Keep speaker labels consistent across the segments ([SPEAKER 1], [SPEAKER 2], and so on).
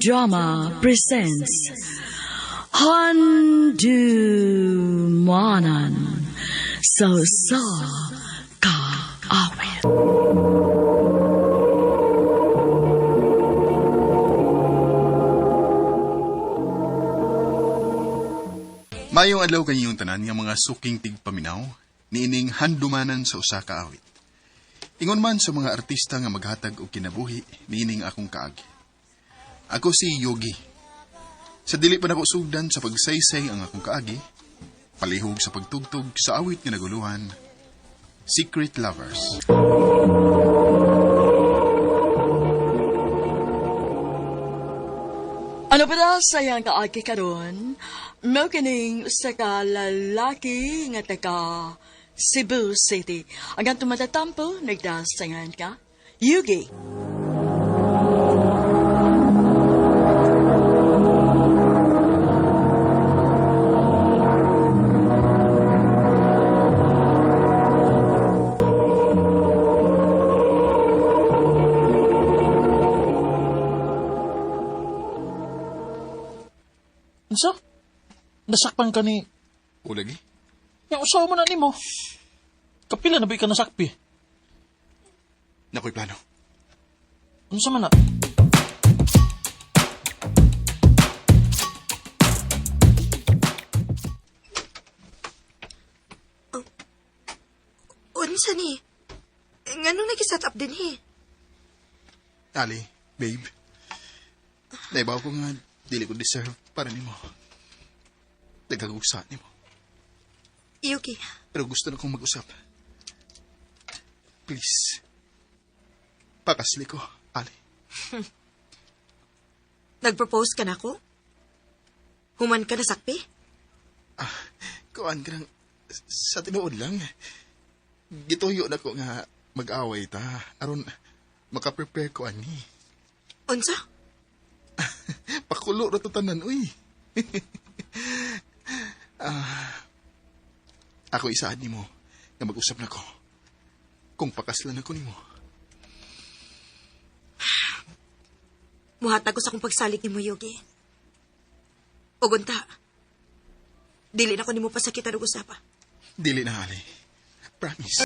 [SPEAKER 1] Drama presents Handumanan sa Usa Ka Awit.
[SPEAKER 2] Mayong adlaw kanyong tanan nga mga suking tigpaminaw niining handumanan sa usa ka awit. Ingon man sa mga artista nga maghatag og kinabuhi niining akong kaagi. Ako si Yogi. Sa dili pa nako sugdan sa pagsaysay ang akong kaagi, palihog sa pagtugtog sa awit nga naguluhan, Secret Lovers.
[SPEAKER 1] Ano pa na sayang kaagi karon? Mao kining usa ka lalaki nga taga Cebu City. Ang atong matatampo, nagdasangan ka, Yugi.
[SPEAKER 3] Unsa? Nasakpan ka ni...
[SPEAKER 2] O lagi?
[SPEAKER 3] Yang usawa mo na nimo. Kapila na ba ka nasakpi?
[SPEAKER 2] Nakoy plano.
[SPEAKER 3] Unsa man na?
[SPEAKER 4] Unsa ni? Nganong nag-set up din he?
[SPEAKER 2] Ali, babe. Naibaw ko nga, dili ko deserve para nimo. Nagkagugsa nimo.
[SPEAKER 4] Yuki,
[SPEAKER 2] Pero gusto na kong mag-usap. Please. Pakasli ko, Ali.
[SPEAKER 4] nag-propose ka na ko? Human ka na sakpi?
[SPEAKER 2] Kuan ka lang, sa tinuod lang. Gituyo na ko nga mag-away ta. Aron, makaprepare ko ani.
[SPEAKER 4] Unsa?
[SPEAKER 2] Pakulo ra to tanan, uy. Ako isaad nimo nga mag-usap na ko. Kung pakaslan ako nimo.
[SPEAKER 4] Muhatag ko sa akong pagsalig nimo, Yuki. Ug unta, dili na ko nimo pasakitan og usapa.
[SPEAKER 2] Dili na, Ali. Promise.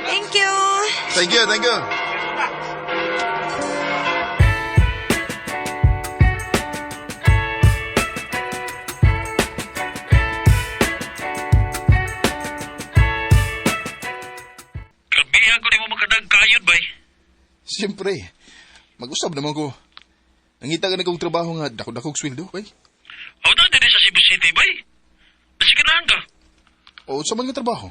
[SPEAKER 4] Thank you!
[SPEAKER 2] Thank you, thank you.
[SPEAKER 3] Grabehan ko nimo makadagkayon, bay.
[SPEAKER 2] Siyempre, mag-usap naman ko. Nangita ka na kong trabaho nga dako-dakog sweldo, bay.
[SPEAKER 3] Aw na diri sa Cebu City, bay. Nasiganahan ka.
[SPEAKER 2] O sa man nga trabaho.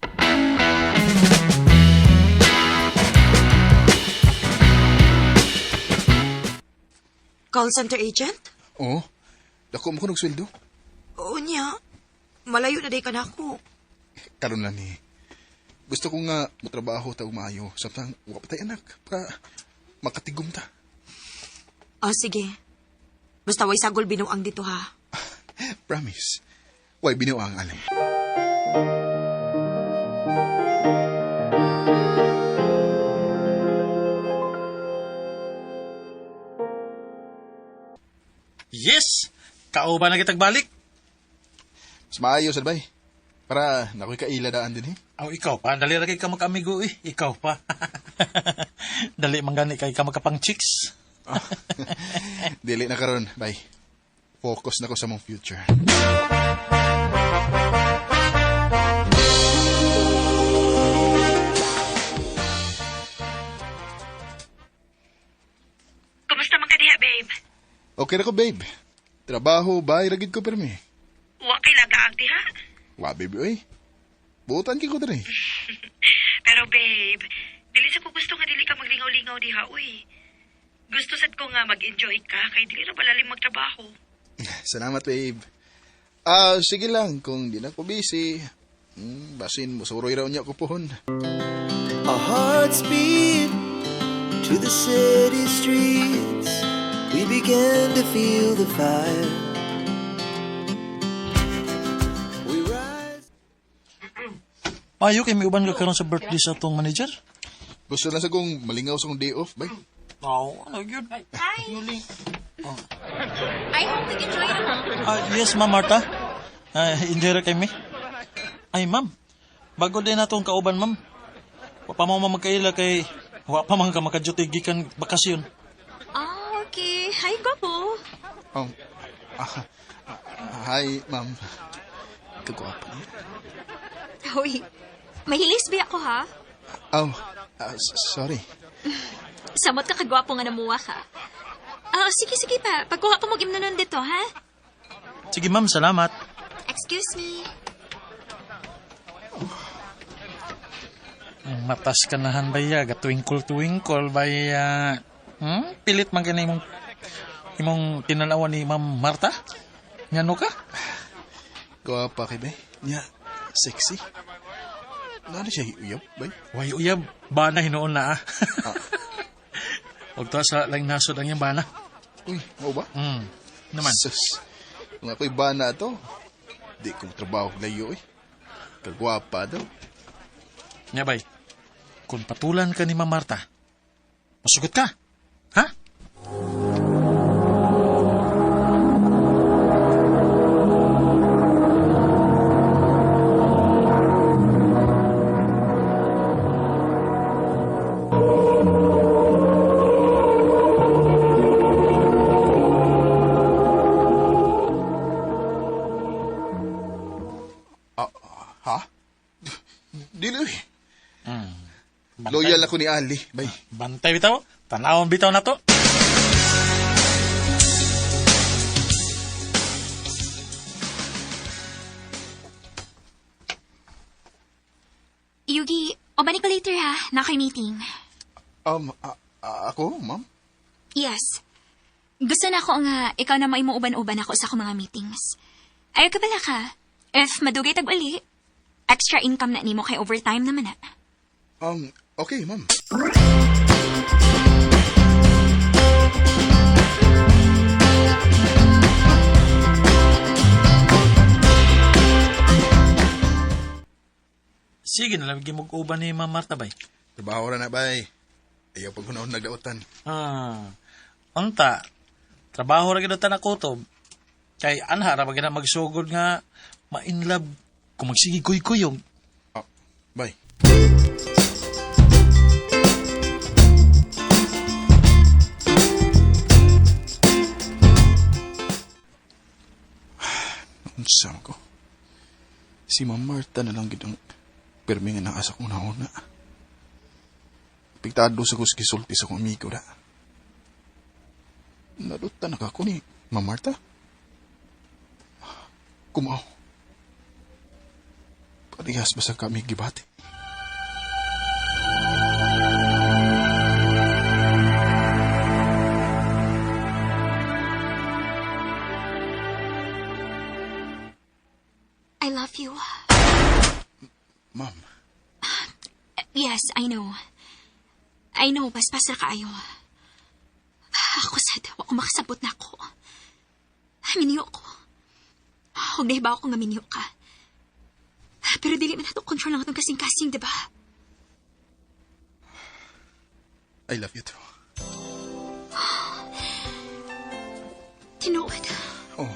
[SPEAKER 4] Call center agent?
[SPEAKER 2] Oo, dako mo ko sweldo.
[SPEAKER 4] Oo niya. Malayo na day ka na ako.
[SPEAKER 2] Karon lang ni. Gusto ko nga motrabaho ta og maayo samtang wa pa tay anak para makatigom ta.
[SPEAKER 4] Ah, sige. Basta way sagol binuang dito ha.
[SPEAKER 2] Promise. Way binuang Ali.
[SPEAKER 3] Yes! Kauban na kitag balik.
[SPEAKER 2] Mas maayo sad bay. Para nakoy kaila daan din eh.
[SPEAKER 3] Aw, ikaw pa. Dali ra kay ka magkaamigo eh. Ikaw pa. Dali man gani kay ka magkapang chicks.
[SPEAKER 2] Dili na karon, bay. Focus na ko sa mong future.
[SPEAKER 5] Kumusta man ka diha, babe?
[SPEAKER 2] Okay na ko, babe. Trabaho, bay, ragid ko permi.
[SPEAKER 5] Wa kay lagaag diha.
[SPEAKER 2] Wa, baby, oy. Buotan kay ko diri.
[SPEAKER 5] Pero babe, dili sa ko gusto nga dili ka maglingaw-lingaw diha, uy. Gusto sad ko ko nga mag-enjoy ka kay dili ra balalim magtrabaho.
[SPEAKER 2] Salamat, babe. Sige lang, kung di na ko busy. Basin, musuroy raw niya ko pohon.
[SPEAKER 6] Our hearts beat to the city streets. We began to feel the fire. We rise.
[SPEAKER 3] Ayo kay miuban ka karon sa birthday sa atong manager.
[SPEAKER 2] Gusto na sa kong malingaw sa kong day off, bay.
[SPEAKER 3] Oo, ano yun?
[SPEAKER 7] Hi. I hope nag-enjoy naman.
[SPEAKER 3] Yes, Ma'am Marta. Enjoy ra kay mi. Ay, ma'am. Bago din na itong kauban, ma'am. Wa pa mo magkaila kay wa pa man ka makaduty gikan bakasyon.
[SPEAKER 7] Okay. Hi, gwapo.
[SPEAKER 2] Oh, hi, ma'am. Kagwapo niya.
[SPEAKER 7] Hoy, mahilis ba ako, ha?
[SPEAKER 2] Oh, sorry.
[SPEAKER 7] Samot ka kagwapo nga namuha ka. Sige, sige pa. Pagkuha ko mag nun dito, ha?
[SPEAKER 3] Sige, ma'am, salamat.
[SPEAKER 7] Excuse me.
[SPEAKER 3] Ang matas ka nahan baya, gatwinkle-twinkle baya. Pilit man ka na imong tinanawa ni Ma'am Marta? Ngano ka?
[SPEAKER 2] Gwapa kay bay. Niya, sexy. Nano siya uyab, bay?
[SPEAKER 3] Way uyab, bana hinuon na ah. Huwag to sa lang nasod ang iyang bana.
[SPEAKER 2] Uy, mao ba?
[SPEAKER 3] Naman.
[SPEAKER 2] Sus, kung ako'y bana to, di kong trabaho layo eh. Kagwapa daw.
[SPEAKER 3] Nya bay, kung patulan ka ni Ma'am Marta, masugot ka. Ha?
[SPEAKER 2] Ha? Dili eh. Loyal ako ni Ali, bay.
[SPEAKER 3] Bantay bitaw, tanawon bitaw na to.
[SPEAKER 7] Yugi, obani ko later, ha? Na ako'y meeting.
[SPEAKER 2] Ako, ma'am?
[SPEAKER 7] Yes. Gusto na ako nga ikaw na maimuuban-uban ako sa akong mga meetings. Ayaw ka bala ka. If madugay tag uli, extra income na nimo kay overtime naman na.
[SPEAKER 2] Okay, ma'am.
[SPEAKER 3] Sige na lang gimug-uban ni Ma'am Marta bay.
[SPEAKER 2] Trabaho ra na, bay. Ayaw pag hunahon nagdaotan.
[SPEAKER 3] Unta, trabaho ra gyud ta kutob. Kay anha ra ba gyud na magsugod nga ma-inlove kung magsige kuy-kuyog.
[SPEAKER 2] Oh, bay. Unsa ko? Si Ma'am Marta na lang gid ang pirmi nga naa sa akong nauna. Piktado sa kus gisulti sa akong amigo da. Nalutan na ka ko ni Ma'am Marta. Kumaw. Parehas ba sa kami gibati?
[SPEAKER 7] I love you.
[SPEAKER 2] Ma'am,
[SPEAKER 7] Yes, I know. I know, paspas na kaayo. Ako sad, wa ko makasabot na ako. Minyo ko. Huwag na iba ako nga minyo ka. Pero dili man nato control ang atong kasing-kasing, di ba?
[SPEAKER 2] I love you too.
[SPEAKER 7] Tinuod.
[SPEAKER 2] Oh.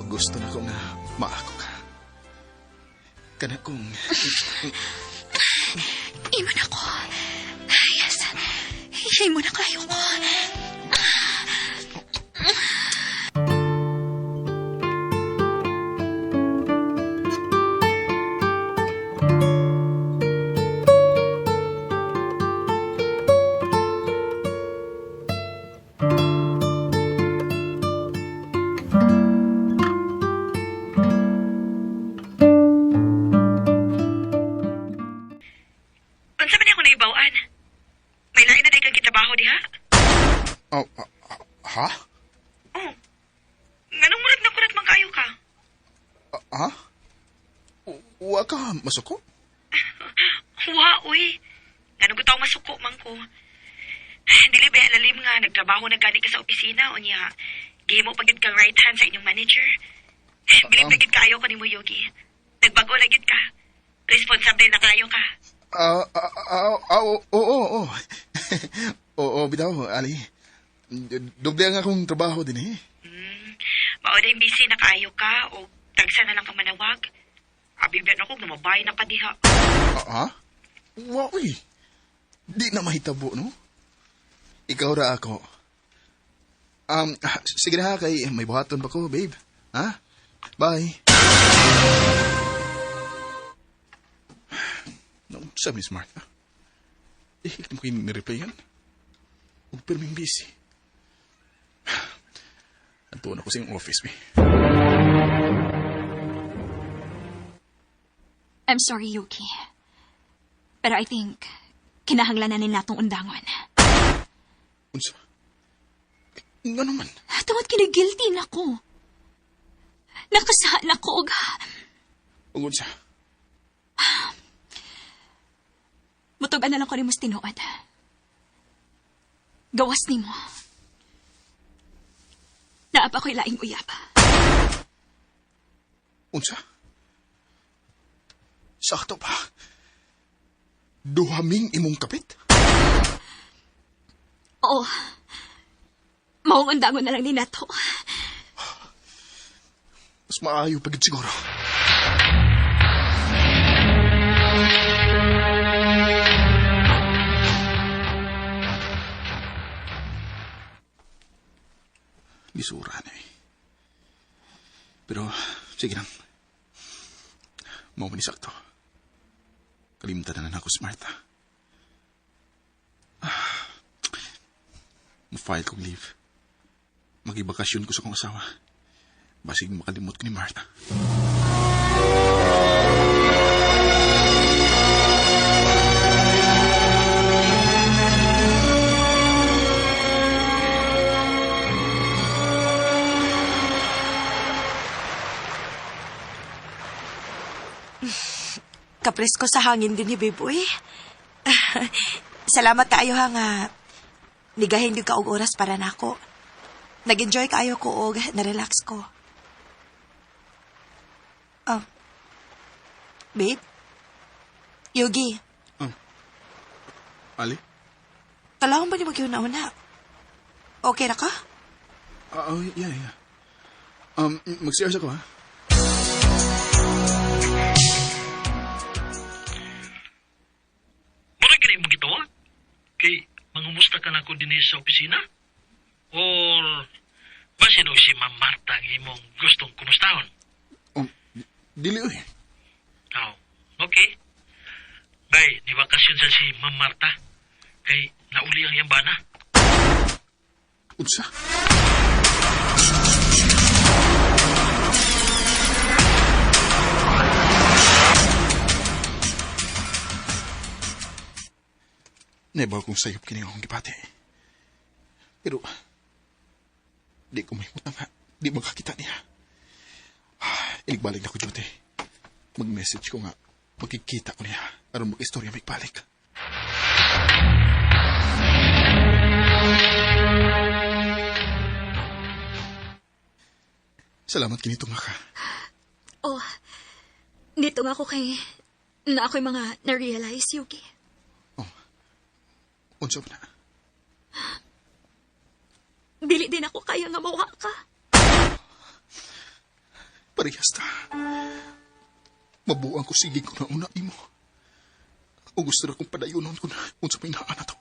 [SPEAKER 2] Gusto na ko nga maako ka. Kana kong...
[SPEAKER 7] Imo na ko. Yes. Imo na kayo ko.
[SPEAKER 5] Unsa man ako naibaw-an? May lain na day kang gitrabaho diha?
[SPEAKER 2] Oh, ha?
[SPEAKER 5] Oh. Nganong murag na kurat man kaayo ka?
[SPEAKER 2] Ha? Wa ka masuko?
[SPEAKER 5] Wa, uy. Nganong gutaw masuko man ko. Dili ba lalim nga nagtrabaho na gani ka sa opisina o niya. Gihimo pa gid kang right hand sa inyong manager. Bilib na gid kaayo ko nimo, Yogi. Nagbago na gid ka. Responsable na kaayo ka.
[SPEAKER 2] Oo, oo, oo. Oo, bitaw, Ali. Doble ang akong trabaho din eh.
[SPEAKER 5] Mao na busy na kaayo ka o tagsa na lang ka manawag. Abi ba nako namabay na ka diha.
[SPEAKER 2] Ha? Wa, uy. Di na mahitabo, no? Ikaw ra ako. Sige na ha, kay may buhaton pa ko, babe. Ha? Bye. No, sa Miss Martha. Eh, hindi mo kayo nireplyan. Huwag pirming busy. Antuan ako sa iyong office, be.
[SPEAKER 7] I'm sorry, Yuki. Pero I think, kinahanglan na natong undangon.
[SPEAKER 2] Unsa? Nga naman.
[SPEAKER 7] Tungod kinagilty na ko. Nakasahan ako og
[SPEAKER 2] Ug unsa?
[SPEAKER 7] Mutug-an na lang ko nimo sa tinuod. Gawas nimo. Naa pa ko'y laing uyab.
[SPEAKER 2] Unsa? Sakto pa. Duhaming imong kapit?
[SPEAKER 7] Oo. Maong undangon na lang ni nato.
[SPEAKER 2] Mas maayo pagid siguro. Lisura na eh. Pero, sige lang. Mao man ni sakto. Kalimtan na na ako si Martha. Mo-file kong leave. Magibakasyon ko sa kong asawa. Basig makalimot ko ni Martha.
[SPEAKER 4] Kapresko sa hangin din ni babe, uy. Salamat kaayo ha nga nigahin gyud ka og oras para nako. Nag-enjoy kaayo ko og na-relax ko. Oh. Babe? Yogi,
[SPEAKER 2] Ali?
[SPEAKER 4] kalahon ba ni magyuna-una? Okay ra ka?
[SPEAKER 2] Oh, yeah. Mag-CR ako, ha?
[SPEAKER 3] Mura gani imong gitawag? Kay mangumusta ka na ko dinhi sa opisina? Or basin og si Ma'am Marta ang imong gustong kumustahon?
[SPEAKER 2] Dili, uy.
[SPEAKER 3] Oh, okay. Bay, ni bakasyon sa si Ma'am Marta. Kay nauli ang iyang bana.
[SPEAKER 2] Unsa? Never kong sayop kini akong gipati. Pero, di ko mahimutang ha. Di magkakita niya. Iligbalik na ko, Jote. Mag-message ko nga. Magkikita ko niya. Aron mag-istorya may balik. Salamat kinito nga ka.
[SPEAKER 7] Oh, dito nga ako kay na ako'y mga na-realize, Yuki.
[SPEAKER 2] Oh, unsa ba na?
[SPEAKER 7] Dili din ako kaya nga mawa ka.
[SPEAKER 2] Parehas ta. Mabuang ko sige ko na una imo. O gusto na kong padayonon kung unsa may naa na to.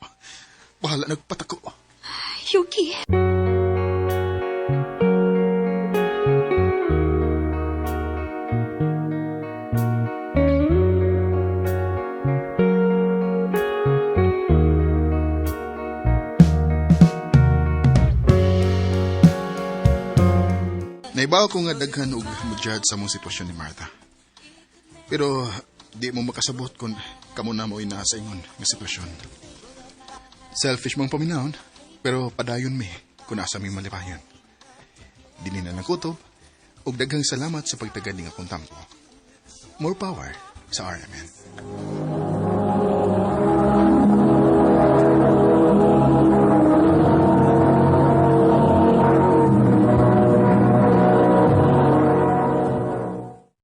[SPEAKER 2] Bahala nagpatako.
[SPEAKER 7] Yuki.
[SPEAKER 2] Naibaw ko nga daghan og mo-judge sa mong sitwasyon ni Martha. Pero di mo makasabot kung kamo na mo naa sa ingon nga sitwasyon. Selfish mong paminahon. Pero padayon mi kung asa mi malipayon. Dini na lang kutob, ug daghang salamat sa pagtagad ning akong tampo. More power sa RMN.